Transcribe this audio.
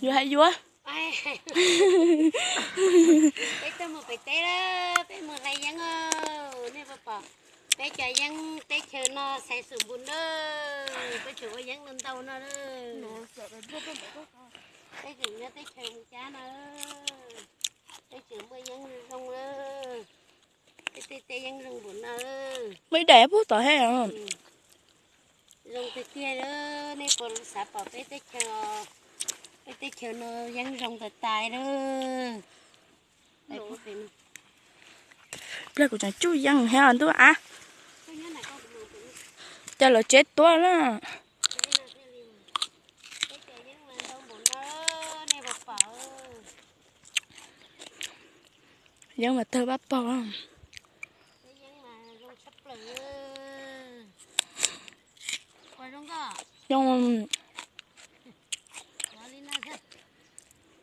Yuav hais yuav. Peb tuaj mus pem teb lawm, peb mus hlais yeeb os. Nej puas pom peb cov yeeb teb chaws no xaiv xum npus na. Peb tseem ua yeeb ntau ntau no lawm. Peb tseem nyob teb chaws Moos Cab no, peb tseem muaj yeeb zoo lawm. Peb tej teb yeeb zoo npaum no. Muaj ib daim puag tom thiab. Zoo tiag tiag lawm, nej puas xav pom peb teb chaws, peb teb chaws no yeeb zoo tas tas lawm. Plag kuv tseem tsuj yeeb thiab ntuj av. Cas lawv tsev tuaj na. Yeeb mas tawg pab paug.